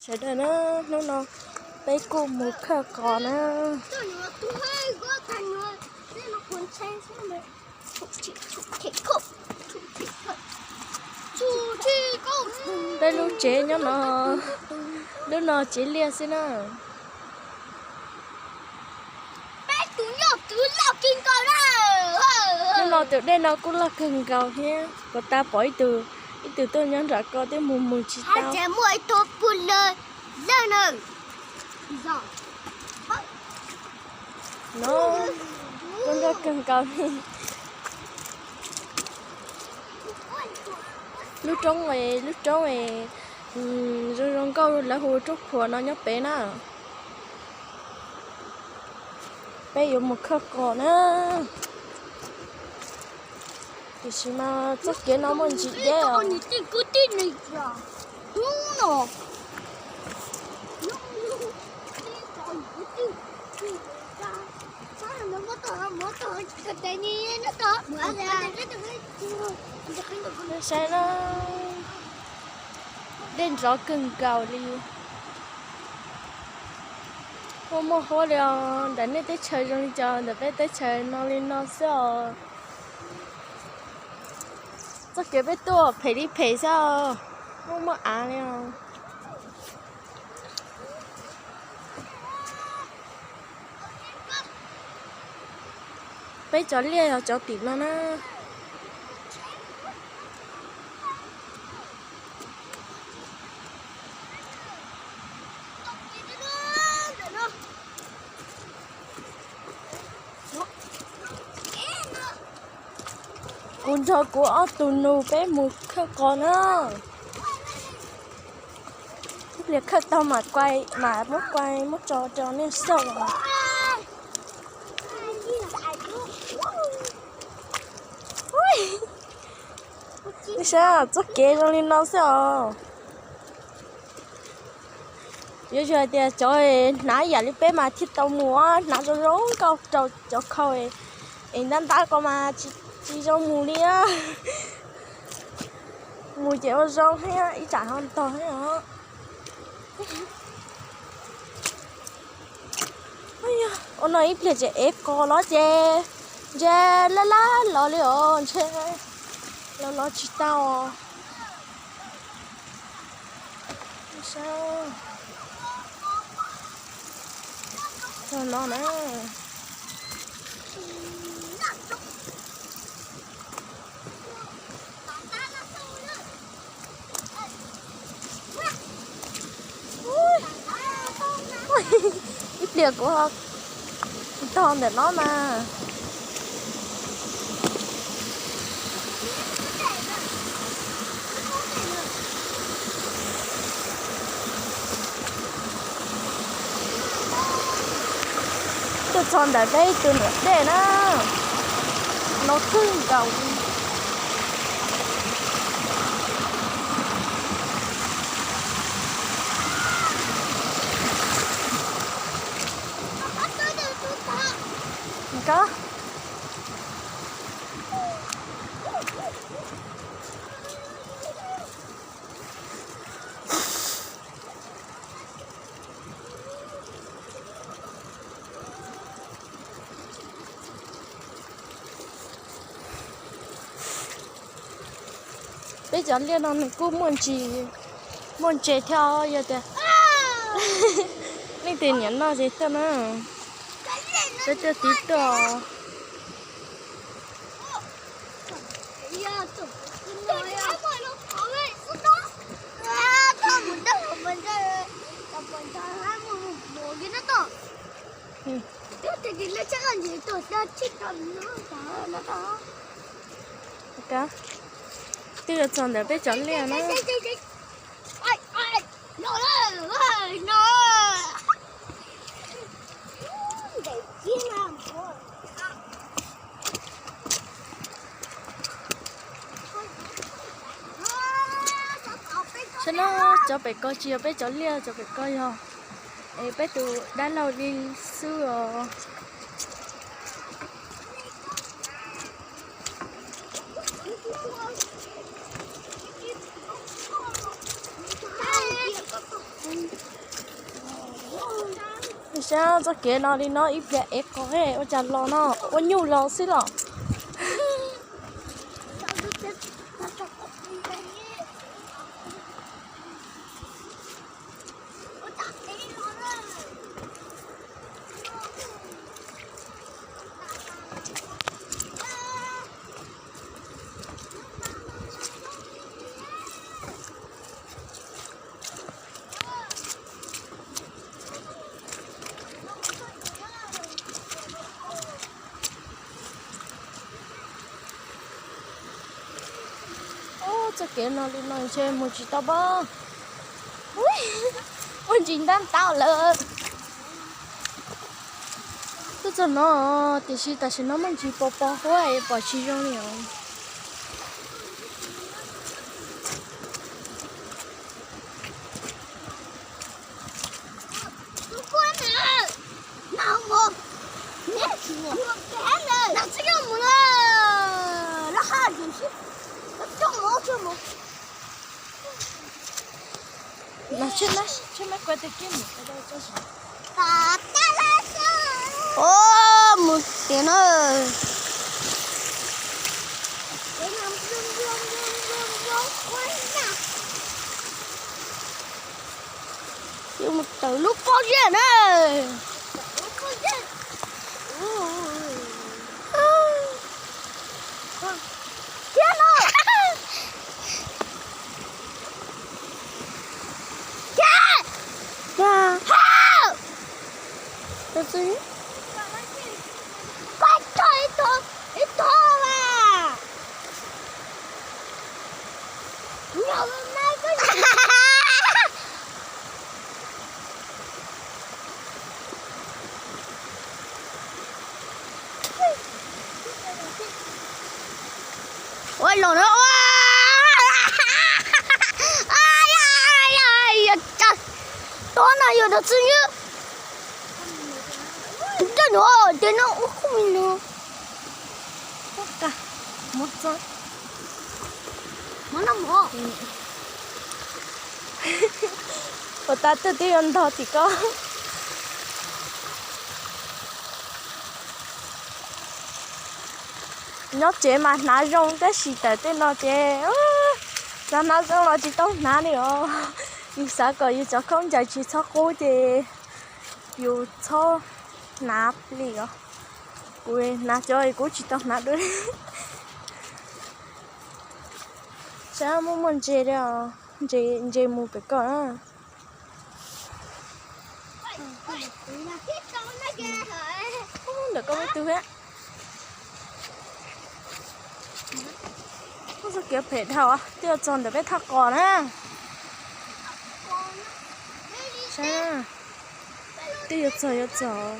Sawv daws na, hnub no peb kuj mus khawb qos na. Peb lub tsev nyob no, lub no tsev liaj xwb na. Hnub no tus dej no kuj loj kawg nkaus thiab, puas tas pom ib tug, ib tug tuaj nyob nram ko twb mus mus tsis tau. No, kuj nrog kawg nkaus li. Lub roob, lub roob zoo zoo nkauj lawv hu Roob Khuam no nyob pem na. Peb yuav mus khawb qos na. Tiam sis mas txoj kev no muaj ntsis deb os. Saib na, dej nrov kawg nkaus li. Muaj muaj huab li os, ntawm nej teb chaws zoo li cas, ntawm peb teb chaws no li no xwb os. Txoj kev peb tuaj phem li phem xwb os, muaj muaj av li os. Peb cov liaj yog cov tim no na. Kuv nrog kuv ob tug nus peb mus khawb qos na. Ib pliag khawb tau mam, mam muab kuai muab tso rau nej xauj. Nej saib txoj kev zoo li no xwb os. Yuav tsum hais tias cov hnav yam li peb mas thiaj tau mus, hnav zoo zoo nkauj rau cov khau es ntab ntab ko mas tsis zoo mus li. Mus ces ua zoo thiab ib tsam ho ntog thiab os. Ua no ib pliag tseem ev qos los ces ntshe laj laj los li os, ntshe los los tsis tau os. Txog no na. Ib pliag kuv tog ntawm no mas. Tuaj txog ntawm peb ib tug nram dej na, no kawg nkaus li. Peb cov liaj no nws kuj muaj ntsis, muaj ntses thiab, yog tias leej twg nyiam noj ces tuaj na, peb tuaj tiv tuaj. Twb yuav txog ntawm peb cov liaj na. Saib na, cov pem ko tsis yog peb cov liaj, cov pem ko yog es peb tus dab laug li xwb os. Saib txoj kev no li no ib pliag ev qos ua cas los no, ua nyuj los xwb los. Ub, txoj kev no li no ntshe mus tsis tau pob. Muaj ntsis ntab ntab lawm. Tuaj txog no, tiam sis tam sim no muaj ntsis pos pos huab es pom tsis zoo li os. Mus tiag na. Yuav mus tawm lub pob zeb na. Thiab no. Thiab. Thiab. Pab tso ib tug, ib tug mas. Ua los na. Tob no yog dog txwg ywm. Tej no tej no ua kub li no. Ua tas, muab txob. Ua tas twb twb yuav ntog tim ko. Nyob tsev mas hnav zoo tab sis tawm tej no ces, xav hnav zoo los tsis tau hnav li os. Yus xav kom yus cov khaub ncaws tsis txhob qub ces yus txhob hnav li os. Kuv hnav cov kuv tsis tau hnav dua li. Saib muaj muaj ntses li os, ntses mus pem ko na. Ntawm ko muaj tus thiab. Ub, txoj kev phem dhau, twb yuav txog ntawm peb thaj qos na. Saib, twb yuav txog yuav txog.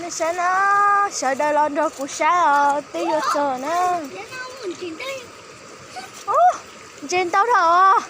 Nej saib na, sawv daws los nrog kuv saib os, twb yuav txog na. Ub, ntses ntau dhau os.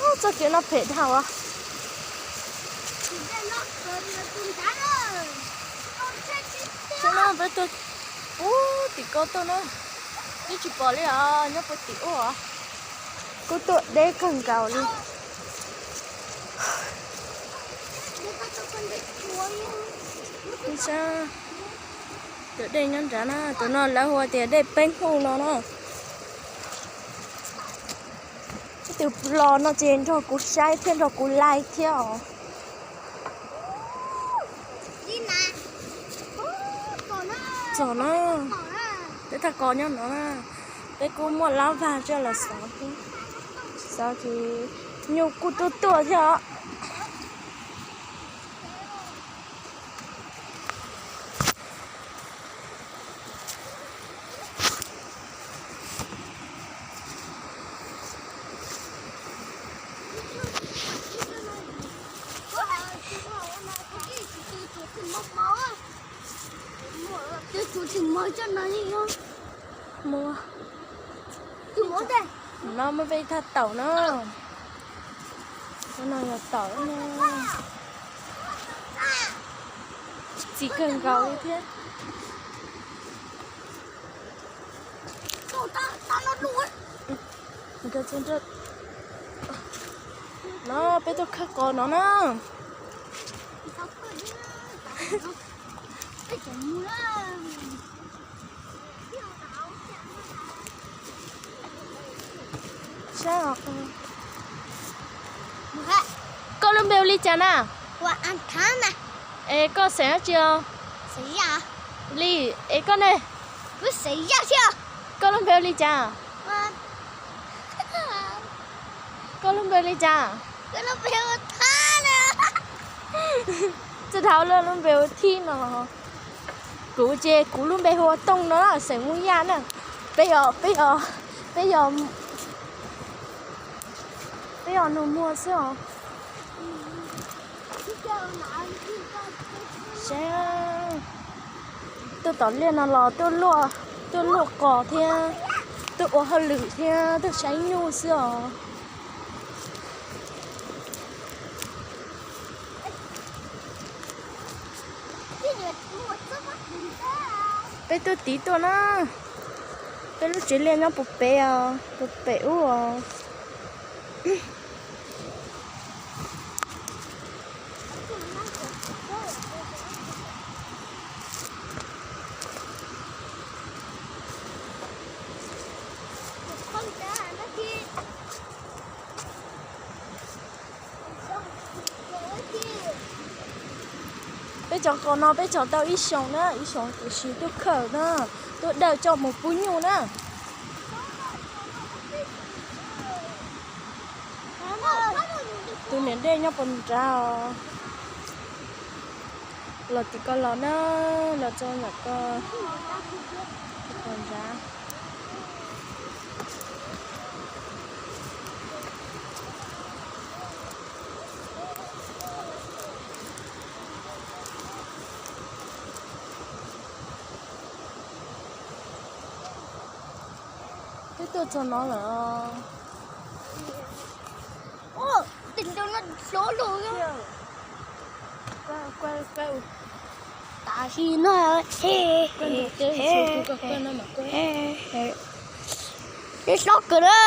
Ub, txoj kev no phem dhau os. Saib na, peb tuaj, ub, tim ko tuaj na, twb tsis pom li os, nyob puag tim ub os. Kuj tuaj deb kawg nkaus li. Saib, tus dej nyob nrad na, tus no lawv hu tias dej Peeb Huj no na. Tus los no ces nrog kuv saib thiab nrog kuv laij thiab os. Txog na, peb thaj kos nyob no na, peb kuj muaj lab vag coj los xov thiab. Xov ces nyuj kuj tuaj tuaj thiab os. Mus, no muaj peb thaj taum na. No yog taum na. Txiv kawg nkaus li thiab. No peb tuaj khawb qos no na. Saib, koj lub npe hu li cas na? Es koj xeem dab tsi os? Li, es koj ne? Koj lub npe hu li cas? Koj lub npe hu li cas? Txawj dhau luag lub npe hu Thib no. Kuv ces kuv lub npe hu ua Tooj no, xeem Hmoob Yaj na. Peb yog, peb yog, peb yog, peb yog nus muag xwb os. Saib, tuaj tom liaj no los tuaj luaj, tuaj luaj qos thiab, tuaj ua hauj lwm thiab tuaj saib nyuj xwb os. Peb tuaj tid tuaj na. Peb lub tsev liaj nyob puag pem os, puag pem ub os. Peb cov qos no peb cog tau ib xyoos na, ib xyoos tiam sis tuaj khawm na, tuaj dawj coj mus pub nyuj na. Tus niam dej nyob puag nrad os. Los tim ko los na, los txog ntawm ko, puag nrad. Twb tuaj txog no lawm. Ua, tej ntawd no hlob lawm. Tam sim no, tej hlob kawg na.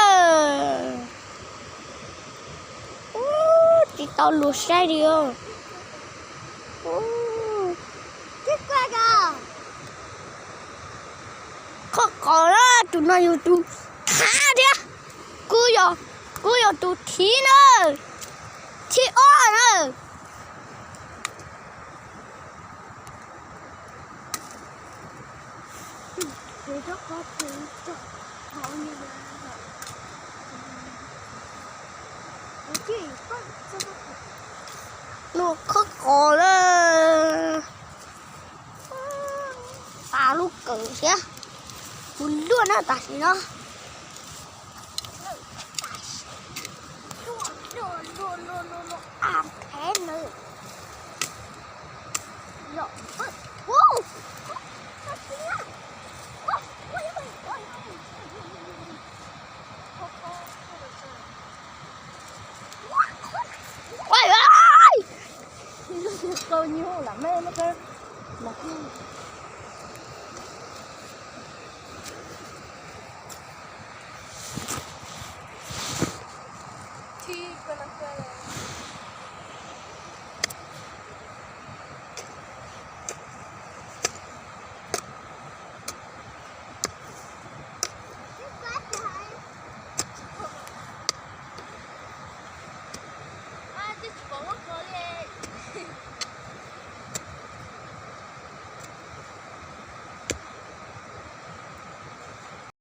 Ub, tsis tau luag saib li os. Ub, khawb qos na, tus no yog tus thib thiab. Kuv yog, kuv yog tus thib na, thib ob na. Luag khawb qos na. Tas lub kawm thiab. Mus luaj na tam sim no. Qau nyuj lam mej no.